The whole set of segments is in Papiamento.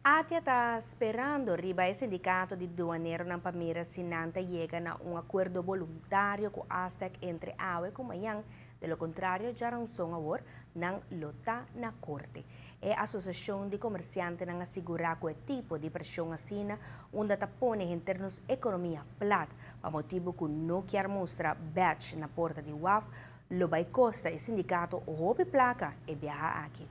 ATIA ta sperando riba e sindicato di duaneronan pa mira si nan ta yega na un acuerdo voluntario cu ASTEC entre awe cu mañan. De lo contrario, diaranson awor nan lo ta na corte. E asociacion di comerciantenan a sigura cu e tipo di presion asina, unda ta pone henter nos economia plat, pa motibo cu no kier mustra badge na porta di waf, lo bay costa e sindicato hopi placa e biaha aki.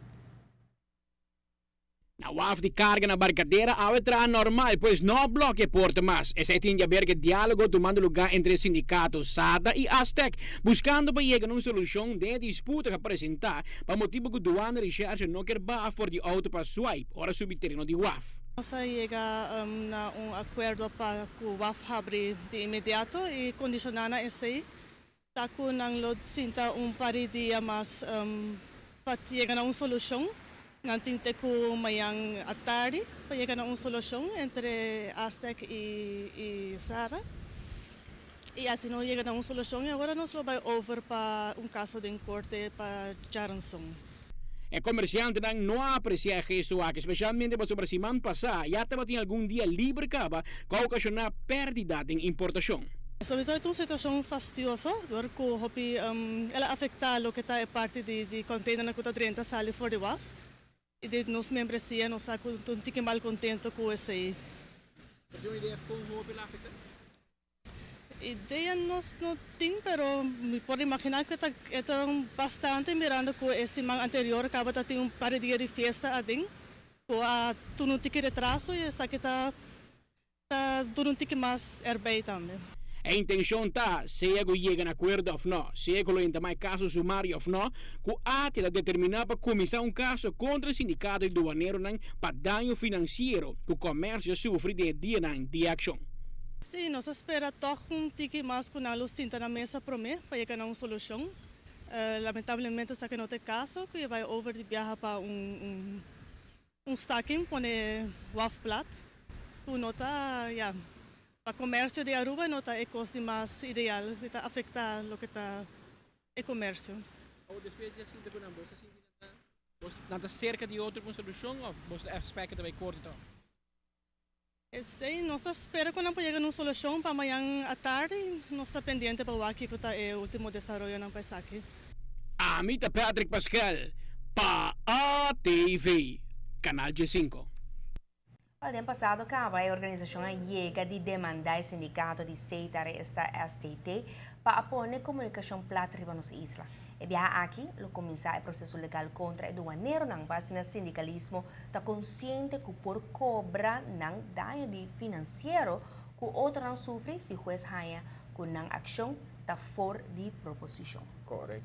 Na waf di carga na Barcadera awe a traha normal, pues no a blokia porta mas. Esey tin di haber cu e dialogo tumando lugar entre e sindicato SADA y ASTEC, buscando pa yega na un solucion den e disputa cu a presenta pa motibo cu Douane Recherche no kier baha for di auto pa swipe ora subi tereno di waf. Nos a yega na un acuerdo pa cu waf habri di inmediato y condiciona na esey ta cu nan lo sinta un par di dia mas pa yega na un solucion. Nan tin te cu mañan atardi pa yega na un solucion entre ASTEC y SADA. Y asina no yega na un solucion y awor nos lo bay over pa un caso den corte pa djaranson. E comerciantenan no a aprecia e gesto aki, specialmente pasobra siman pasa ya tabatin algun dia liber caba cu a ocasiona perdida den importacion. Sowieso e ta un situacion fastioso, door cu hopi el a afecta loke ta e parti di containernan cu ta drenta sali for di waf. Y di nos membresia nos sa cu ta un tiki malcontento cu esey. Bo tin un idea con hopi el a afecta? Idea nos no tin, pero mi por imagina cu e ta bastante mirando cu e siman anterior caba ta tin un par di dia di fiesta aden cu a tuna un tiki retraso y esaki ta duna un tiki mas erbij tambe. E intencion ta, sea cu yega na acuerdo of no, sea cu lo entama e caso sumario of no, cu ATIA ta determina pa cuminsa un caso contra e sindicato di duaneronan pa daño financiero cu comercio a sufri den e dianan di e accion. Sí, nos ta spera tog un tiki mas cu nan lo sinta na mesa prome pa yega na un solucion. Lamentablemente esaki no ta e caso, cu e bay over di biaha pa un un staking pone waf plat, cu no ta, ya, pa comercio di Aruba no ta e cos di mas ideal, e ta afecta loke ta e comercio. Awor despues di a sinta cu nan, bo ta sinti nan ta, nan ta cerca di otro cu un solucion of bo ta expect cu ta bay corte tog? Esey, nos ta spera cu nan por yega na un solucion pa mañan atardi. Nos ta pendiente pa wak kico ta e ultimo desaroyonan pa esaki. Ami ta Patrick Paskel pa ATV, Canal 5. Wel, den pasado caba e organisacion a yega di demanda e sindicato di CETAR, esta STT, pa a pone comunicacion plat riba nos isla. E biaha aki lo cuminsa e proceso legal contra e duaneronan pa asina sindicalismo ta consciente cu por cobra nan daño di financiero cu otronan sufri si hues haya cu nan accion ta for di proposicion. Correcto.